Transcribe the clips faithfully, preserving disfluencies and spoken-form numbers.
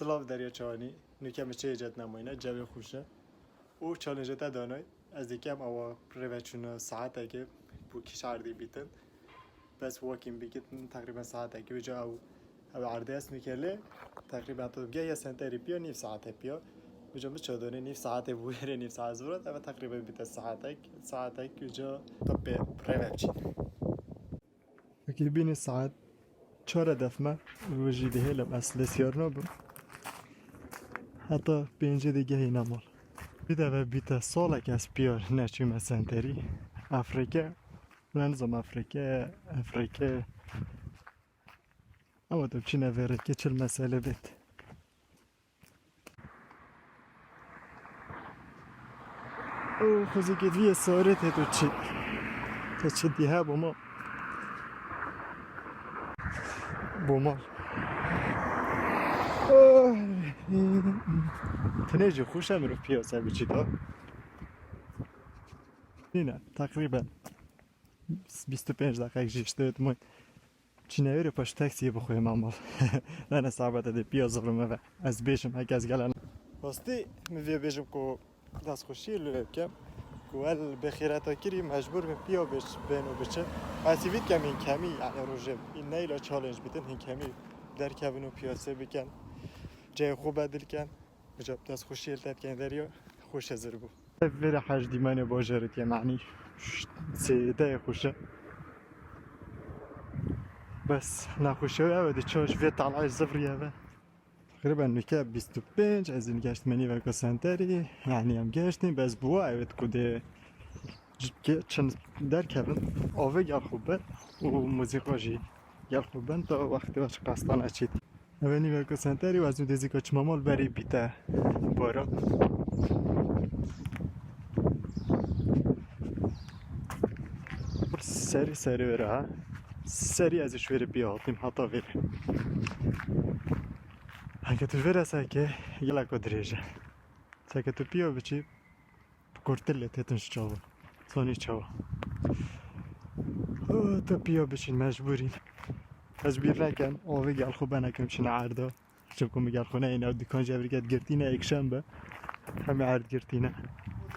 Silav derya çawanî, nûke min çêyê cet nemayne, cewê xweş e. Û challenge te danay, ez dikem awa rêveçûna saetekê bû kîş erdî bîtin. Bes walking bikit, teqrîben saetekê, vêca ew, ew erdê ez nûke lê, teqrîben tu geh ya senterî piya, nîv saete piya. Vêca min çadanê nîv saetê bû wêrê nîv saet zivirat, ev teqrîben bîte saetek, saetek, vêca tu pê rêve biçîn. Wekî bînî saet çar e def me, û jî dihêlim ez lê siyar nabim. Heta pêncê de gehîne mal. Bide ve bîte salek ez piyar neçûme senterî. Efrîke, ne nizam Efrîke, Efrîke. Ama tu çine vereke çil mesele bêt. O xwezîkê vî ye sarê tê tu çi? Te çi dî he boma? Boma. Tinê jî xweş e mirov piyase biçî da. Nîne, teqrîben bîst û pênc deqek jî işte etmoy. Çînewêrê paş taksiyê bixwê mamal. Nene sabete de piya zirime ve. Ez bêjim heke ez gelen. Rastî min vê bêjim ku destxweşiyê li wê bikim. Ku el bêxîreta kirî mecbûr bin piya bêj-, bên û biçin. Ez hîvî dikem hin kemî, yani rojê, neyla challenge bitin, hin kemî derkevin û piyasê bikin. Ceyê xwe bedil ken. Bica destxweşiyê li te dikin derya, xweş e zir bû. Vêre hej dîmenê bajarê diye, manî sêdeyê xweş e. Bes nexweşiya ew e, di çaş vê talayê zivriye ve. Teqrîben nûke bîst û pênc, ez ê geştime nîveka senterî, yanî em geştin, bes bi wa ew ê ku dê çin derkevin, avê gel xwe ber û muzîka jî gel xwe ben, ta wextê we çi qastan eçît. Ev ê nîveka senterî û ez û dezîka çima mal berî bîte baran. Serî serî wêre ha. Serî ez ê ji wêrê piya hatîm heta vêrê. Heke tu ji vêre seke geleka dirêj e. Seke tu piya biçî, bi kurtir lê têtin ji çawa. Sonî çawa. Oh, tu piya biçîn mecbûrîn. Ez bîr nekem, avê gel xwe benekim çine erda. Çimku min gel xwe neyne, ew dikan jî ev girtîne, êkşembe. Hemî erd girtîne.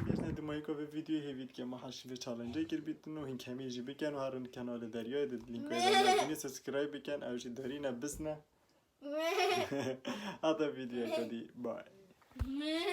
Geçne dimayîka vê vîdyoyê hêvî dike me haşî vê challenge kir bîtin û hin kemî jî biken û herin kenalê deryayê de lînkoyê de subscribe biken, ew jî derîne bisne. Hata vîdyoyeka dî. Bye.